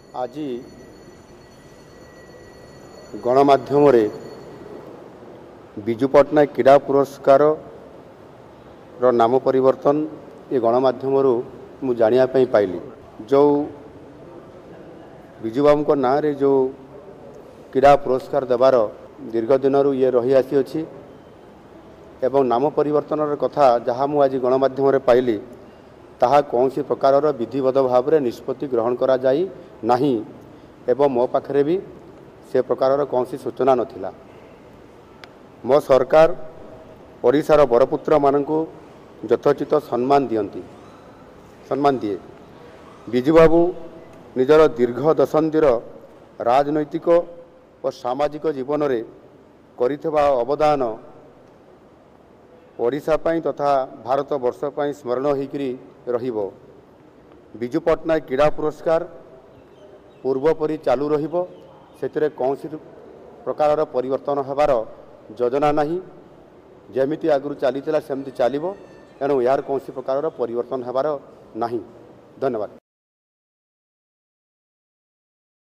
ଆଜି ଗଣମାଧ୍ୟମରେ ବିଜୁ ପଟ୍ଟନାୟକ କ୍ରୀଡ଼ା ପୁରସ୍କାରର ନାମ ପରିବର୍ତ୍ତନ ଏ ଗଣମାଧ୍ୟମରୁ ମୁଁ ଜାଣିବା ପାଇଁ ପାଇଲି। ଯେଉଁ ବିଜୁବାବୁଙ୍କ ନାଁରେ ଯେଉଁ କ୍ରୀଡ଼ା ପୁରସ୍କାର ଦେବାର ଦୀର୍ଘ ଦିନରୁ ଇଏ ରହି ଆସିଅଛି ଏବଂ ନାମ ପରିବର୍ତ୍ତନର କଥା ଯାହା ମୁଁ ଆଜି ଗଣମାଧ୍ୟମରେ ପାଇଲି, ତାହା କୌଣସି ପ୍ରକାରର ବିଧିବଦ୍ଧ ଭାବରେ ନିଷ୍ପତ୍ତି ଗ୍ରହଣ କରାଯାଇ ନାହିଁ ଏବଂ ମୋ ପାଖରେ ବି ସେ ପ୍ରକାରର କୌଣସି ସୂଚନା ନଥିଲା। ମୋ ସରକାର ଓଡ଼ିଶାର ବରପୁତ୍ରମାନଙ୍କୁ ଯଥୋଚିତ ସମ୍ମାନ ଦିଅନ୍ତି, ସମ୍ମାନ ଦିଏ। ବିଜୁବାବୁ ନିଜର ଦୀର୍ଘ ଦଶନ୍ଧିର ରାଜନୈତିକ ଓ ସାମାଜିକ ଜୀବନରେ କରିଥିବା ଅବଦାନ ଓଡ଼ିଶା ପାଇଁ ତଥା ଭାରତ ବର୍ଷ ପାଇଁ ସ୍ମରଣ ହୋଇକରି ରହିବ। ବିଜୁ ପଟ୍ଟନାୟକ କ୍ରୀଡ଼ା ପୁରସ୍କାର ପୂର୍ବପରି ଚାଲୁ ରହିବ, ସେଥିରେ କୌଣସି ପ୍ରକାରର ପରିବର୍ତ୍ତନ ହେବାର ଯୋଜନା ନାହିଁ। ଯେମିତି ଆଗରୁ ଚାଲିଥିଲା ସେମିତି ଚାଲିବ, ଏଣୁ ଏହାର କୌଣସି ପ୍ରକାରର ପରିବର୍ତ୍ତନ ହେବାର ନାହିଁ। ଧନ୍ୟବାଦ।